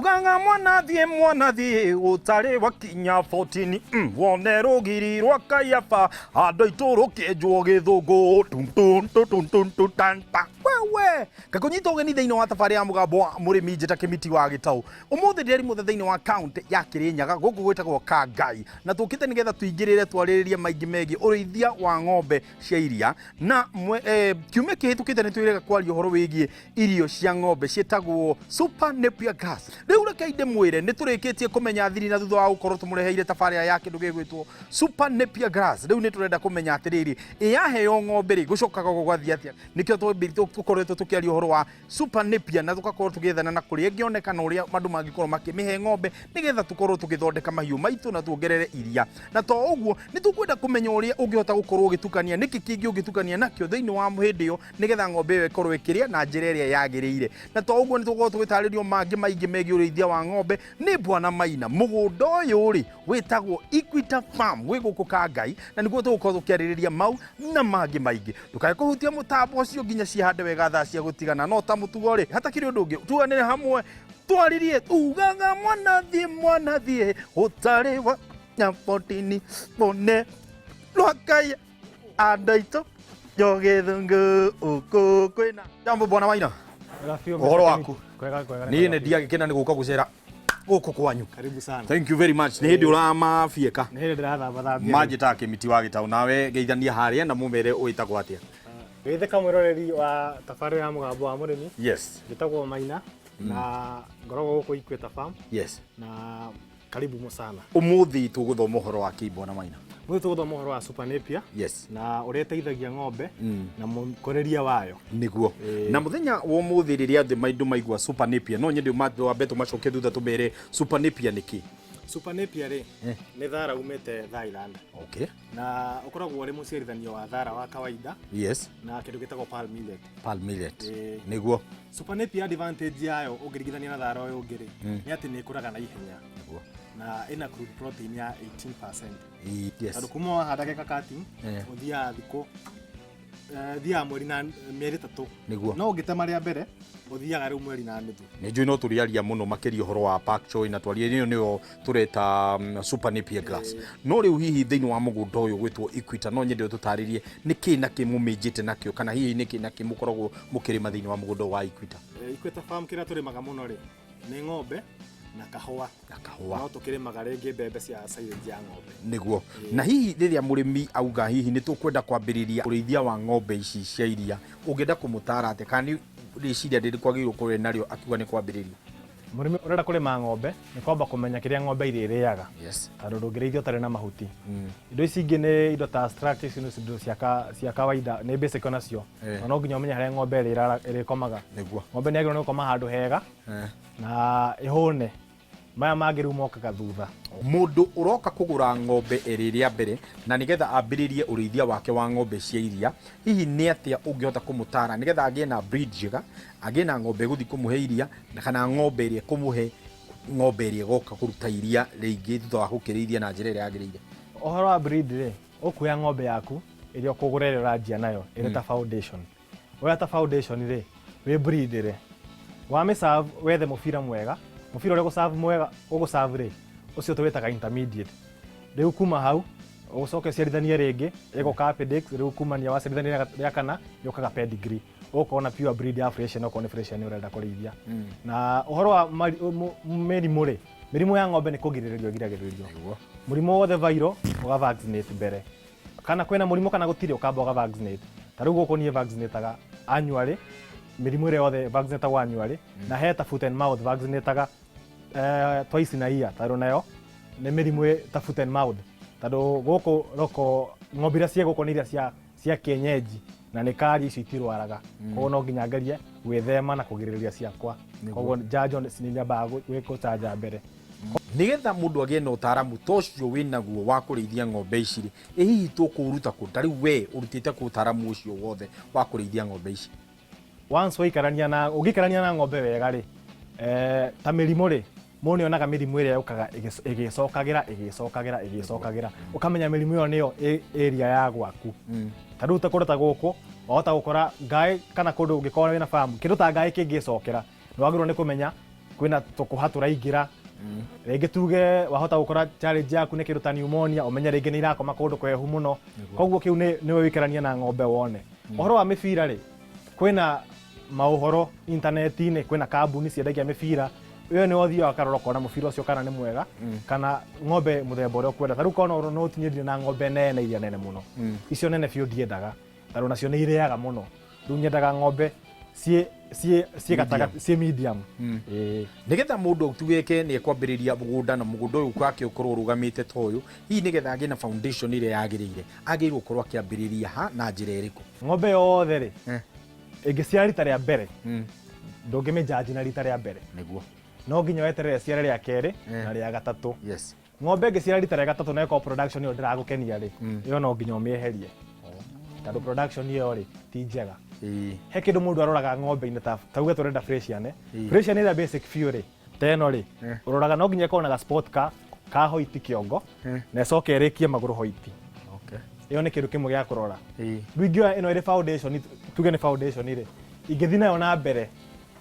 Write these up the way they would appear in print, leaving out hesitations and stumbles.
Ugaga mwana thiĩ mwana thiĩ ũtarĩ wakinya 14 wone rũgiri rwa Kaiafa andũ aitũ rũkĩenjwo gĩthũngũ tum tum tum tum tum tum tan ta wewe ngakũnyita ũgeni thĩinĩ wa thabarĩ ya mũgambo wa mũrĩmi njĩta Kĩmiti wa Gĩtaũ. Ũmũthĩ ndĩrĩ mũthe thĩinĩ wa kaunti ya Kĩrĩnyaga gũkũ gwĩtagwo Kangai, na tũkĩte nĩgetha tũingĩrĩre twarĩrĩrie maingĩ megiĩ ũrĩithia wa ng'ombe cia iria. Na kiumia kĩhĩtũkĩte nĩ twĩrĩga kwaria ũhoro wĩgiĩ irio cia ng'ombe ciĩtagwo Super Napier Grass. Rĩu rekei ndĩmwĩre nĩ tũrĩkĩtie kũmenya thiri na thutha wa gũkorwo tũmũreheire tabarĩra ya kĩndũ gĩgwĩtwo Super Napier Grass. Rĩu nĩ tũrenda kũmenya atĩrĩrĩ, ĩ yaheo ng'ombe rĩ, gũcokaga gũgathiĩ atĩa? Nĩkĩo tũkoretwo tũkĩaria ũhoro wa Super Napier na tũgakorwo tũgĩethana na kũrĩa ĩngĩoneka na ũrĩa andũ mangĩkorwo makĩmĩhe ng'ombe nĩgetha tũkorwo tũgĩthondeka mahiũ maitũ na tuongerere iria. Na to ũguo, nĩ tũkwenda kũmenya ũrĩa ũngĩhota gũkorwo ũgĩtukania, nĩkĩ kĩngĩ ũngĩtukania nakĩo thĩinĩ wa hĩndĩ ĩyo nĩgetha ng'ombe ĩyo ĩkorwo ĩkĩrĩa na njĩra ĩrĩa yagĩrĩire. Na to ũguo, nĩ tũgũkorwo tũgĩtarĩrio mangĩ maingĩ megiĩ ũrĩithia wa ng'ombe nĩ Bwana Maina. Mũgũnda ũyũ rĩ, wĩtagwo Equita Farm wĩ gũkũ Kangai, na nĩguo tũgũkorwo tũkĩarĩrĩria mau na mangĩ maingĩ. Ndũkae kũhutia mũtambo ũcio nginya cihande wega thaa cia gũtigana. No ta mũtugo rĩ, hatakĩrĩ ũndũ ũngĩ, tuganĩre hamwe twaririe ugaga mwana thiĩ mwana thiĩ ũtarĩ wa nyabotini one rwakai andũ aitũ njogĩthũngũ ũkũ kwĩna. Jambo Bwana Waina. Ũhoro waku? Kwega kwega. Niĩ nĩ ndiagĩkena nĩ gũka gũcera gũkũ kwanyu. Karibu sana. Thank you very much. Nĩ hĩndĩ ũramabiĩka. Nĩ hĩndĩ ndĩrathamba thambia. Manjĩtaga Kĩmiti wa Gĩtaũ, nawe geithania harĩa na mũmere wĩtagwo atĩa? Geithĩka mwĩroreri wa tabarĩra ya mũgambo wa mũrĩmi. Yes. Njĩtagwo Maina na ngoragwo gũkũ Equator Farm. Yes. Na karibu mu sana. Ũmũthĩ tũgũthoma ũhoro wa kĩ, Bwana Maina? Mũthĩ tũgũthoma ũhoro wa Super Napier. Yes. Na ũrĩa ĩteithagia ng'ombe na mũkũrĩrie wayo. Nĩguo. Na mũthenya wa ũmũthĩ rĩrĩa andũ maitũ maigua Super Napier, no nyende wambe tũmacokie thutha tũmere Super Napier nĩ kĩ? Super Napier rĩ, nĩ thara umĩte Thailand. Okay. Na ũkoragwo ũrĩ mũciarithanio wa thara wa kawaida. Yes. Na kĩndũ gĩtagwo pearl millet. Pearl millet. Nĩguo. Super Napier advantage yayo ũngĩringithania na thara ũyũ ũngĩ rĩ, nĩ atĩ nĩ ĩkũraga na ihenya. Nĩguo. Na ĩna crude protein ya 18%. Yes. Tondũ kuma wahanda geka cutting, ũthiaga thikũ, thiaga mweri na mĩeri 3. Nĩguo. No ũngĩtema rĩa mbere, ũthiaga rĩu mweri na nuthu. Nĩ njũĩ no tũrĩaria mũno makĩria ũhoro wa pak choi na twarie ĩyo nĩyo tũreta Super Napier Grass. No rĩu hihi thĩinĩ wa mũgũnda ũyũ gwĩtwo Equator, no nyende ũtũtarĩrie nĩ kĩ na kĩ mũmĩnjĩte nakĩo, kana hihi nĩ kĩ na kĩ mũkoragwo mũkĩrĩma thĩinĩ wa mũgũnda wa Equator? Equator Farm kĩrĩa tũrĩmaga mũno rĩ, nĩ ng'ombe na kahũa. Na kahũa. No tũkĩrĩmaga rĩngĩ mbembe cia silage ya ng'ombe. Nĩguo. Na hihi rĩrĩa mũrĩmi auga hihi nĩ tũkwenda kwambĩrĩria ũrĩithia wa ng'ombe ici cia iria, ũngĩenda kũmũtara atĩa, kana nĩ rĩciria rĩrĩkũ agĩrĩirwo gũkorwo narĩo akiuga nĩ kwambĩrĩria? Mũrĩmi ũrenda kũrĩma ng'ombe nĩ kwamba kũmenya kĩrĩa ng'ombe irĩrĩaga. Yes. Tondũ ndũngĩrĩithia ũtarĩ na mahuti. Indo ici ingĩ nĩ indo ta structure, ici nĩ indo cia kawaida, nĩ basic onacio. Na no nginya ũmenye harĩa ng'ombe ĩrĩkomaga. Nĩguo. Ng'ombe nĩ yagĩrĩirwo nĩ gũkoma handũ hega na ĩhũne. Maya mangĩ rĩu mokaga thutha. Mũndũ ũroka kũgũra ng'ombe ĩrĩ rĩa mbere na nĩgetha ambĩrĩrie ũrĩithia wake wa ng'ombe cia iria, hihi nĩ atĩa ũngĩhota kũmũtara nĩgetha agĩe na breed njega, agĩe na ng'ombe ĩgũthiĩ kũmũhe iria, na kana ng'ombe ĩrĩa ĩkũmũhe ng'ombe ĩrĩa ĩgoka kũruta iria rĩingĩ thutha wa gũkĩrĩithia na njĩra ĩrĩa yagĩrĩire? Ũhoro wa breed rĩ, ũkuoya ng'ombe yaku ĩrĩa ũkũgũra ĩrĩa ũranjia nayo ĩrĩ ta foundation. Woya ta foundation rĩ, wĩ breed rĩ, wamĩ serve wethe mũbira mwega, mũbira ũrĩa ũgũ serve mwega ũgũ serve rĩ, ũcio tũwĩtaga intermediate. Rĩu kuma hau ũcoke ũciarithanie rĩngĩ, ĩgoka appendix, rĩu kumania waciarithania rĩa kana yũkaga pedigree. Ũgũkorwo na pure breed ya Friesian okorwo nĩ Friesian ũrenda kũrĩithia. Na ũhoro wa mĩrimũ rĩ, mĩrimũ ya ng'ombe nĩ kũgirĩrĩrio ĩgiragĩrĩrio. Mũrimũ wothe viral ũga vaccinate mbere. Kana kwĩna mũrimũ kana gũtirĩ ũkamba ũga vaccinate. Ta rĩu gũkũ niĩ vaccinataga annually, mĩrimũ ĩrĩa yothe vaccinatagwo annually, na he ta foot and mouth vaccinataga twice in a year, tondũ nayo nĩ mĩrimũ ta foot and mouth. Tondũ gũkũ roko ng'ombe iria ciĩ gũkũ nĩ iria cia kienyeji na nĩ kari icio itirwaraga. Koguo no nginya ngerie gwĩthema na kũgirĩrĩria ciakwa. Koguo njanjo nĩ nyambaga gũcanja mbere. Nĩgetha mũndũ agĩe na ũtaaramu ta ũcio wĩnaguo wa kũrĩithia ng'ombe ici rĩ, ĩ hihi tũkũũruta kũ? Ta rĩu we ũrutĩte kũ ũtaaramu ũcio wothe wa kũrĩithia ng'ombe ici? Once waikarania na, ũngĩikarania na ng'ombe wega rĩ, ta mĩrimũ rĩ, mũndũ nĩ onaga mĩrimũ ĩrĩa yũkaga ĩgĩcokagĩra ĩgĩcokagĩra ĩgĩcokagĩra, ũkamenya mĩrimũ ĩyo nĩyo area ya gwaku. Ta rĩu ta kũndũ ta gũkũ, wahota gũkora ngaĩ kana kũndũ ũngĩkorwo wĩna farm, kĩndũ ta ngaĩ kĩngĩcokera, nĩ wagĩrĩirwo nĩ kũmenya Kwĩna tũkũha tũraingĩra rĩngĩ, tuge wahota gũkora challenge yaku nĩ kĩndũ ta pneumonia, ũmenye rĩngĩ nĩ irakoma kũndũ kwehu mũno. Koguo kĩu nĩwe wĩikarania na ng'ombe wone. Ũhoro wa mĩbira rĩ, kwĩna maũhoro intaneti-inĩ, kwĩna kambuni ciendagia mĩbira ĩyo, nĩ ũthiaga ũkarora ũkona mũbira ũcio kana nĩ mwega kana ng'ombe mũthemba ũrĩa ũkwenda. Ta rĩu kona no ũtinyĩrire na ng'ombe nene, iria nene mũno, icio nene biũ ndiendaga, tondũ nacio nĩ irĩaga mũno. Rĩu nyendaga ng'ombe ciĩ gatagatĩ, ciĩ medium. Ĩĩ. Nĩgetha mũndũ tugeke nĩ ekwambĩrĩria mũgũnda, na mũgũnda ũyũ wake ũkorwo ũrũgamĩte ta ũyũ, hihi nĩgetha agĩe na foundation ĩrĩa yagĩrĩire, agĩrĩirwo gũkorwo akĩambĩrĩria ha na njĩra ĩrĩkũ? Ng'ombe yothe rĩ, ĩngĩciara rita rĩa mbere, ndũngĩmĩnjanji na rita rĩa mbere. No nginya weterere ciare rĩa kerĩ na rĩa gatatũ. Ng'ombe ĩngĩciara rita rĩa gatatũ na ĩkorwo production ĩyo ndĩragũkenia rĩ, ĩyo no nginya ũmĩeherie, tondũ production ĩyo rĩ ti njega. He kĩndũ mũndũ aroraga ng'ombe-inĩ, ta tauge tũrenda Friesian. Friesian ĩrĩa basic biũ rĩ, ta ĩno rĩ, ũroraga no nginya ĩkorwo na ga spot ka hoiti kĩongo na ĩcoke ĩrĩkie magũrũ hoiti. Ĩyo nĩ kĩndũ kĩmwe gĩa kũrora. Rĩu ingĩoya ĩno ĩrĩ foundation, tuge nĩ foundation rĩ, ingĩthiĩ nayo na mbere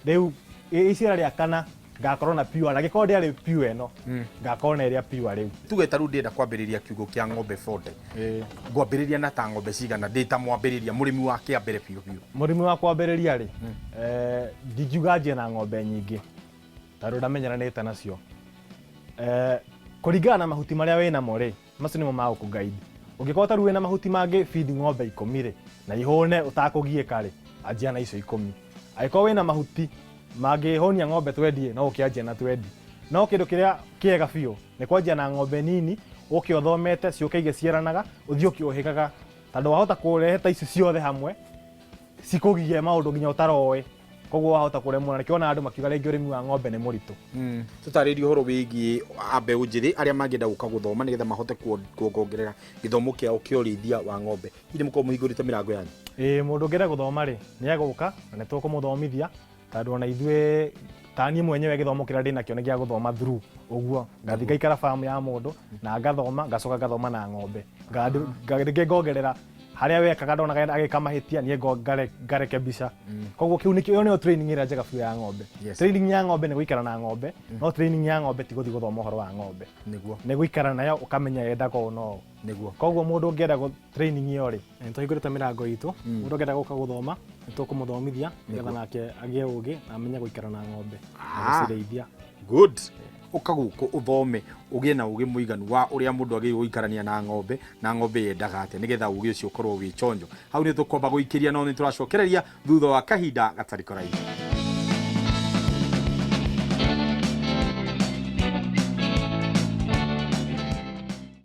rĩu iciara rĩa kana ngakorwo na pure, na angĩkorwo ndĩarĩ pure ĩno, ngakorwo na ĩrĩa pure rĩu. Tuge ta rĩu ndĩrenda kwambĩrĩria kiugũ kĩa ng'ombe 40, ngwambĩrĩria na ta ng'ombe cigana ndĩ ta mwambĩrĩria, mũrĩmi wa kĩa mbere biũ biũ? Mũrĩmi wa kwambĩrĩria rĩ, ndingiuga anjie na ng'ombe nyingĩ, tondũ ndamenyeranĩte nacio. Kũringana na mahuti marĩa wĩ namo rĩ, macio nĩmo magũkũ guide. Ũngĩkorwo ta rĩu wĩna mahuti mangĩ feed ng'ombe 10 rĩ, na ihũne ũtakũgiĩka rĩ, anjia na icio 10. Angĩkorwo wĩna mahuti mangĩhũnia ng'ombe 20, no ũkĩanjia na 20. No kĩndũ kĩrĩa kĩega biũ nĩ kwanjia na ng'ombe nini, ũke ũthomete ciũke igĩciaranaga, ũthiĩ ũkĩũhĩgaga, tondũ wahota kũrehe ta ici ciothe hamwe cikũgie maũndũ nginya ũtaroĩ, koguo wahota kũremwo. Na nĩkĩo ona andũ makiuga rĩngĩ ũrĩmi wa ng'ombe nĩ mũritũ. Tũtarĩrie ũhoro wĩgiĩ a mbeũ njĩthĩ arĩa mangĩenda gũka gũthoma nĩgetha mahote kuongerera gĩthomo kĩao kĩa ũrĩithia wa ng'ombe. Hihi nĩ mũkorwo mũhingũrĩte mĩrango yanyu? Ĩĩ, mũndũ ũngĩenda gũthoma rĩ, nĩ egũka na nĩ tũkũmũthomithia, tondũ ona ithuĩ, ta niĩ mwenyewe, gĩthomo kĩrĩa ndĩnakĩo nĩ gĩa gũthoma through ũguo ngathiĩ ngaikara farm ya mũndũ na ngathoma, ngacoka ngathoma na ng'ombe. Rĩngĩ ngongerera harĩa wekaga, ndonaga agĩka mahĩtia, niĩ ngarekebisha. Koguo kĩu nĩkĩo, ĩyo nĩyo training ĩrĩa njega biũ ya ng'ombe. Training ya ng'ombe nĩ gũikara na ng'ombe, no training ya ng'ombe ti gũthiĩ gũthoma ũhoro wa ng'ombe. Nĩ gũikara nayo ũkamenya yendaga ũũ na ũũ. Koguo mũndũ ũngĩenda training ĩyo rĩ, nĩ tũhingũrĩte mĩrango itũ. Mũndũ ũngĩenda gũka gũthoma, nĩ tũkũmũthomithia nĩgetha nake agĩe ũgĩ na amenye gũikara na ng'ombe na gũcirĩithia. Good. Ũka gũkũ ũthome, ũgĩe na ũgĩ mũiganu wa ũrĩa mũndũ agĩrĩirwo gũikarania na ng'ombe, na ng'ombe yendaga atĩa, nĩgetha ũgĩ ũcio ũkorwo wĩ chonjo. Hau nĩ tũkwamba gũikĩria, no nĩ tũracokereria thutha wa kahinda gatarĩ kũraihu.